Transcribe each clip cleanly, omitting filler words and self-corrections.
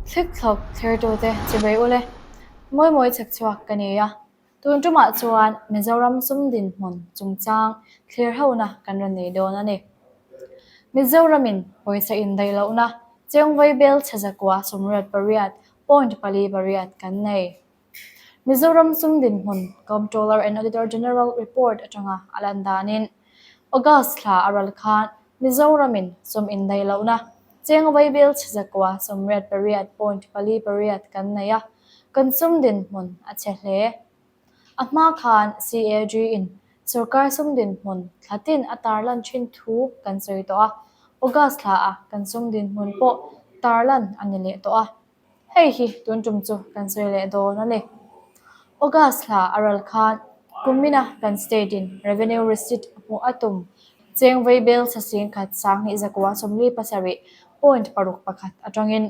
Thlikthlawk thlirtute chibei ule, mawi mawi chhek chhuak ka ni a. Tun tumah chuan Mizoram sum dinhmun chungchang thlir hona kan rawn nei dawn a ni. Mizoramin pawisa indaih lohna chengvei bel chhe zakua 88 point pali pariat kan nei. Mizoram sum dinhmun Comptroller and Auditor General report atanga a lan danin August thla a ral khan Mizoramin sum indaih lohna chengvei bel chhe zakua 88 point pali pariat kan nei a, kan sum dinhmun a chhe hle. A hma khan CAG in sorkar sum dinhmun thla tin a tarlan thin thu kan sawi tawh a, August thla a kan sum dinhmun pawh tarlan a ni leh tawh a. Hei hi tun tum chu kan sawi leh dawn a ni. August thla a ral khan kumina kan state in revenue receipt hmuh a tum chengvei bel chhasing khat 2147 point paruk pakhat atangin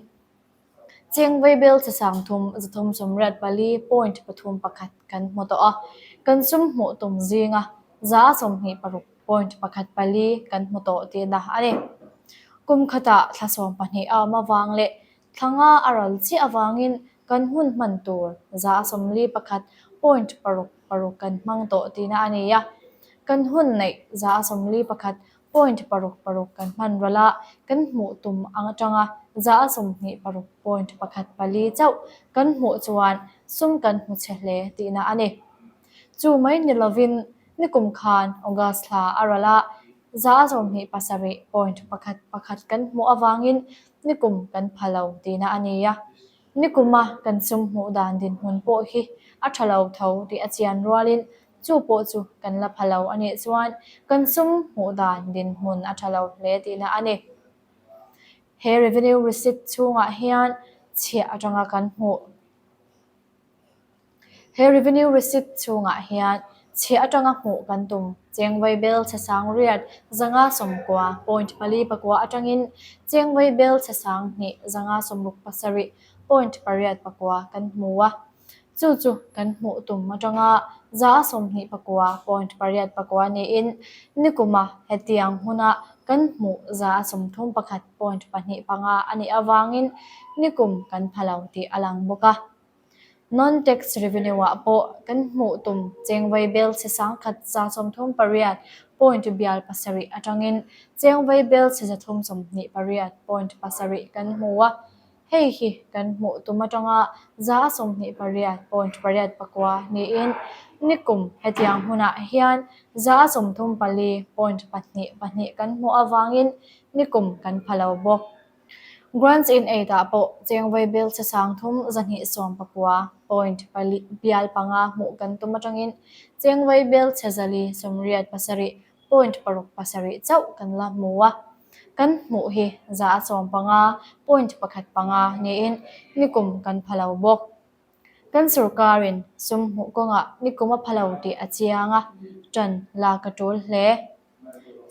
Chengvei bel che sang thum 384 point pathum pakhat kan hmu tawh a, kan sum hmuh tum zinga 26 point pakhat pali kan hmu tawh tihna a ni. Kum khatah thla 12 a awm avang leh thla nga a ral chiah avangin kan hun hman tur 41 point paruk paruk kan hmang tawh tihna a ni a, kan hun neih 41 point paruk paruk kan hman rawlh a, kan hmuh tum ang atanga 26 point pakhat pali chauh kan hmuh chuan sum kan hmu chhe hle tihna a ni. Chu mai ni lovin nikum khan August thla a rawlh a, 27 point pakhat pakhat kan hmuh avangin nikum kan pha lo tihna a ni a. Nikuma kan sum hmuh dan dinhmun pawh hi a tha lo tho tih a chian rualin Chu pawh chu kan la pha lo a nih chuan kan sum hmuh dan dinhmun a tha lo hle tihna a ni. He revenue receipt chhungah hian chhiah atanga kan hmuh He revenue receipt chhungah hian chhiah atanga hmuh kan tum chengvei bel chhe sang riat 590 point pali pakua atangin chengvei bel chhe 2 567 point pariat pakua kan hmu a. Chu chu kan hmuh tum atanga 29 point pariat pakua niin nikuma hetiang hmuna kan hmuh 31 point pahnih panga a nih avangin nikum kan pha lo tih a lang bawk a. Non-tax revenue-ah pawh kan hmuh tum chengvei bel chhe 1 138 point bial pasarih atangin chengvei bel chhe 328 point pasarih kan hmu a. Hei hi kan hmuh tum atanga 28 point pariat pakua niin nikum hetiang hunah hian 34 point pahnih pahnih kan hmuh avangin nikum kan pha lo bawk. Grants in Aid ah pawh chengvei bel che 3 219 point pali bial panga hmuh kan tum atangin chengvei bel che 487 point paruk pasarih chauh kan la hmu a, kan hmuh hi 15 point pakhat panga niin nikum kan pha lo bawk. Kan sorkarin sum hmuh kawngah nikum a pha lo tih a chiang a, ṭan lak a ṭul hle.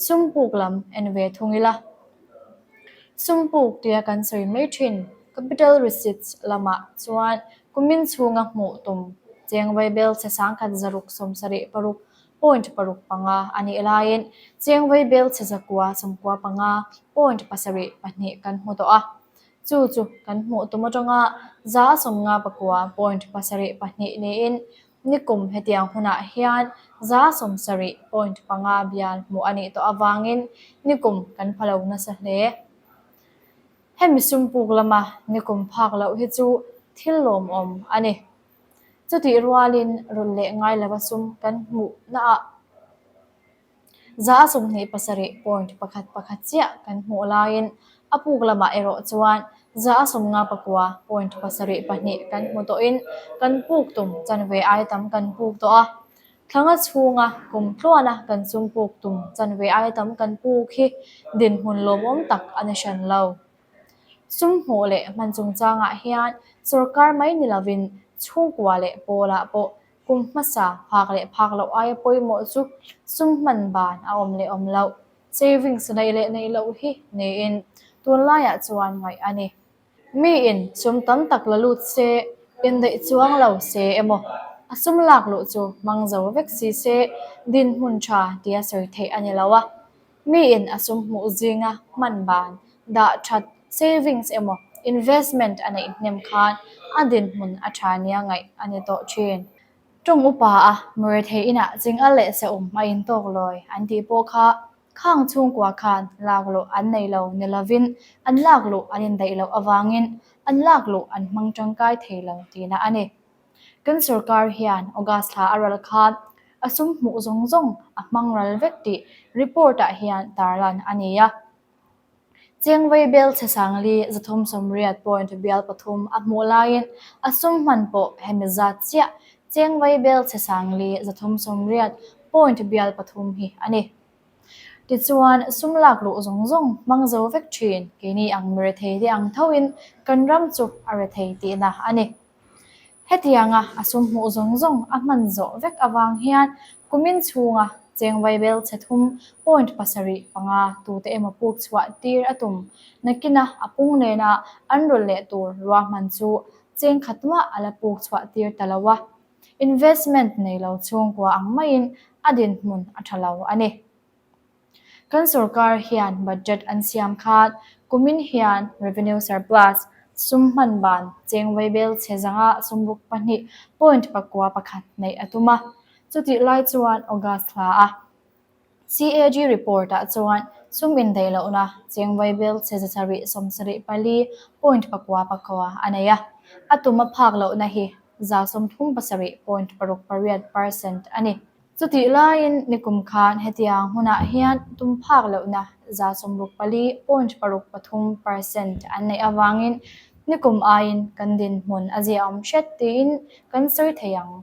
Sum puk lam en ve thung ila. Sum puk tia kan sawi mai ṭhin capital receipts lamah chuan kumin chhunga hmuh tum chengvei bel chhe 1676 point paruk panga a nih laiin chengvei bel chhe zakua 95 point pasarih pahnih kan hmu tawh a. Chu chu kan hmuh tum atanga 59 point pasarih pahnih niin nikum hetiang hunah hian 70 point panga bial hmuh a nih tawh avangin nikum kan pha lo nasa hle. Hemi sum puk lama nikum phak loh hi chu thil lawmawm a ni. Chutih rualin rulh leh ngai lova sum kan hmuh naah 27 point pakhat pakhat chiah kan hmuh laiin a puk lamah erawh chuan 59 point pasarih pahnih kan hmu tawhin kan puk tum chanve ai tam kan puk tawh a. Thlanga chhunga kum tluana kan sum puk tum chanve ai tam kan puk hi dinhmun lawmawm tak a ni hran lo. Sum hmuh leh hman chungchangah hian sorkar mai ni lovin chhungkua leh pawlah pawh kum hmasa phak leh phak loh aia pawimawh chu sum hman ban a awm leh awm loh, savings neih leh neih loh hi niin tunlaiah chuan ngaih a ni. Miin sum tam tak la lut se, indaih chuang lo se emaw, a sum lak luh chu hmang zo vek si se dinhmun tha tia sawi theih a ni lo a. Miin a sum hmuh zinga hman ban, dah that. savings emaw investment a neih hnem khan a dinhmun a tha nia ngaih a ni tawh thin. Tawng upa a murethei inah chingal leh saum a intawk lawi an tih pawh kha khang chhungkua khan lak luh an nei lo ni lovin an lak luh an indaih loh avangin an lak luh an hmang tangkai thei lo tihna a ni. Kan sorkar hian August thla a ral khan a sum hmuh zawng zawng a hmang ral vek tih report ah hian tarlan a ni a. Chengvei bel chhe sangli 380 point bial pathum a hmuh laiin a sum hman pawh hemi zat chiah Chengvei bel chhe sangli 380 point bial pathum hi a ni. Tichuan, sum lak luh zawng zawng hmang zo vek thin keini ang mi rethei te ang thoin kan ram chu a rethei tihna a ni. Hetianga a sum hmuh zawng zawng a hman zawh vek avang hian kumin chhunga cheng vaibel chhe thum point pasarih panga tute emaw puk chhuah tir a tum nakina a pung nena an rawlh leh tur ruahman chu cheng khat mah a la puk chhuah tir ta lo a, investment nei lo chhungkua ang maiin a dinhmun a tha lo a ni. Kan sorkar hian budget an siam khan kumin hian revenue surplus, sum hman ban, cheng vaibel chhe zanga sumruk pahnih point pakua pakhat neih a tum a. Chutih lai chuan August hla a CAG report ah chuan sum indaih lohna cheng vaibel chhe zasarih sawmsarih pali point pakua pakua a nei a. A tum a phak lohna hi 37.6 point pariat percent a ni. Chutih laiin nikum khan hetiang hunah hian tum phak lohna 64 point paruk pathum percent an neih avangin nikum aiin kan dinhmun a ziaawm hret tiin kan sawi thei ang.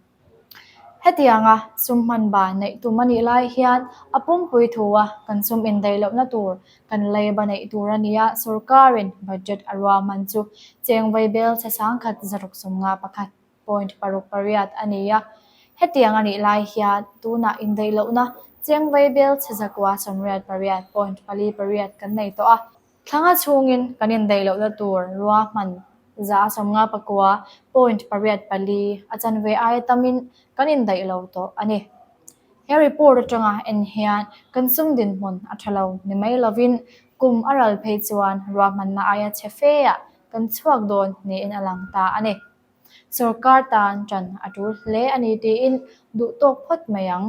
Hetianga sum hman ba neih tum a nih lai hian a pumpui thua kan sum indaih lohna tur kan leiba neih tur a nia sorkarin budget a ruahman chu cheng vaibel chhe sangkhat zaruk sawmnga pakhat point paruk pariat a ni a. Hetiang a nih lai hian tunah indaih lohna cheng vaibel chhe zakua sawmriat pariat point pali pariat kan nei tawh a. Thlanga chhungin kan indaih lohna tur ruahman 159 point pariat pali a chanve aia tamin kan indaih lo tawh a ni. He report atanga en hian kan sum dinhmun a tha lo ni mai lovin kum a ral phei chuan ruahmanna aia chhe feah kan chhuak dawn niin a lang ta a ni. Sorkar tan ṭan a ṭul hle a ni tiin duh tawk phawt mai ang.